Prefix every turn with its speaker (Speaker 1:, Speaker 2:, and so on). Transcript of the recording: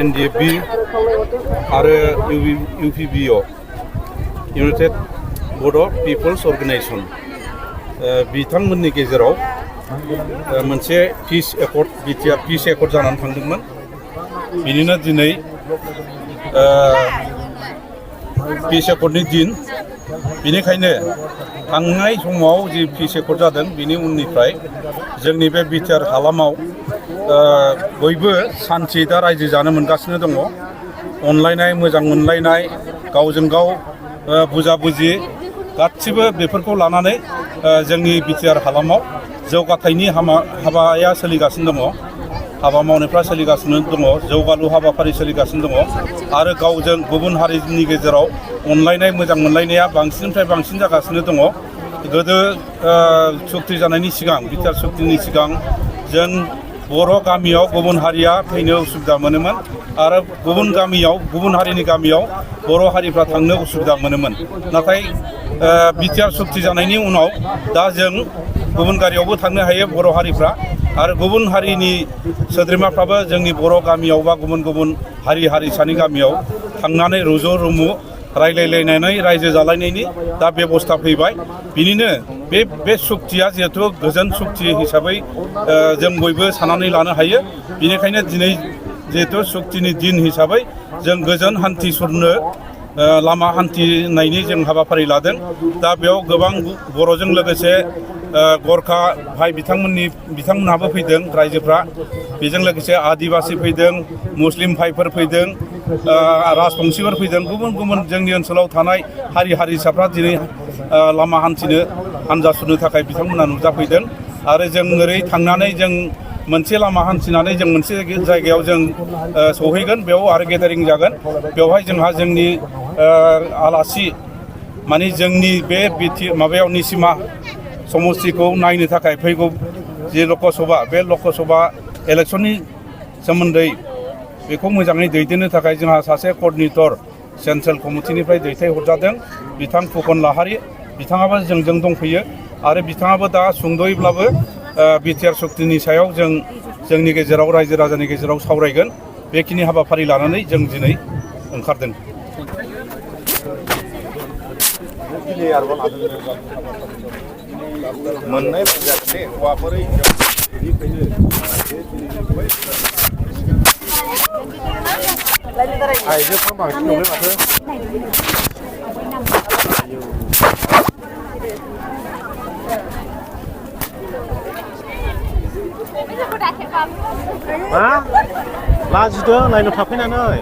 Speaker 1: NDFB आरो UPBO United Board of People's Organization बिथांमोननि गेजेराव मोनसे पिस एकर्ड बिटिआर पिस एकर्ड जानानै थांदोंमोन बिनिनो दिनै पिस एकर्डनि दिन बिनिखायनो थांनाय समाव जि पिस एकर्ड जादों बिनि उननिफ्राय जोंनि बे बिटिआर हालामाव बयबो शान्ति दा रायजो जानो मोनगासिनो दङ अनलायनाय मोजां मोनलायनाय गावजों गाव बुजा-बुजि गासिबो बेफोरखौ लानानै जोंनि बिटिआर हालामाव जौगाथायनि हाबाया सोलिगासिनो दङ हाबा मावनायफ्रा सोलिगासिनो दङ जौगालु हाबाफारि सोलिगासिनो दङ आरो गावजों गुबुन हारिनि गेजेराव अनलायनाय मोजां मोनलायनाया बांसिननिफ्राय बांसिन जागासिनो दङ गोदो सुक्ति जानायनि सिगां बिटिआर सुक्तिनि सिगां जों बर' गामियाव गुबुन हारिया फैनो उसुबिदा मोनोमोन आरो गुबुन हारिनि गामियाव बर' हारिफ्रा थांनो उसुबिदा मोनोमोन नाथाय बिटिआर सुक्ति जानायनि उनाव दा जों गुबुन गारियावबो थांनो हायो बर' हारिफ्रा आरो गुबुन हारिनि सोद्रोमाफ्राबो जोंनि बर' गामियाव बा गुबुन हारि हारिसानि गामियाव थांनानै रुजु रुमु रायलायलायनानै रायजो जालायनायनि दा बेबस्था फैबाय बिनिनो बे सुक्तिया जिहेतु गोजोन सुक्ति हिसाबै जों बयबो साननानै लानो हायो बिनिखायनो दिनै जिहेतु सुक्तिनि दिन हिसाबै जों गोजोन हान्थि सुरनो लामा हान्थिनायनि जों हाबाफारि लादों दा बेयाव गोबां बर'जों लोगोसे गरखा भाई बिथांमोनहाबो फैदों रायजोफ्रा बेजों लोगोसे आदिबासि फैदों मुस्लिम भाइफोर फैदों राजबंसिफोर फैदों गुबुन जोंनि ओनसोलाव थानाय हारि हारिसाफ्रा दिनै लामा हान्थिनो हान्जा सुरनो थाखाय बिथांमोना नुजाफैदों आरो जों ओरै थांनानै जों मोनसे लामा हान्थिनानै जों मोनसे जायगायाव जों सहैगोन बेयाव आरो गेदारिं जागोन बेवहाय जोंहा जोंनि आलासि माने जोंनि बे माबायाव निसिमा समस्तिखौ नायनो थाखाय फैगौ जे लकसभा बे लकसभा इलेक्सननि सोमोन्दै बेखौ मोजाङै दैदेननो थाखाय जोंहा सासे कर्डिनेटर सेन्ट्रेल कमिटिनिफ्राय दैथायहरजादों बिथां फुकन लाहारि बिथाङाबो जोंजों दंफैयो आरो बिथाङाबो दा सुंद'यैब्लाबो बिटिआर सुक्तिनि सायाव जोंनि गेजेराव रायजो राजानि गेजेराव सावरायगोन बेखिनि हाबाफारि लानानै जों दिनै ओंखारदों
Speaker 2: मोननाय जागोन हौवाफोर आइजोफ्रा बांसिन दंलै माथो मा लाजिदों नायनो थाफैनानै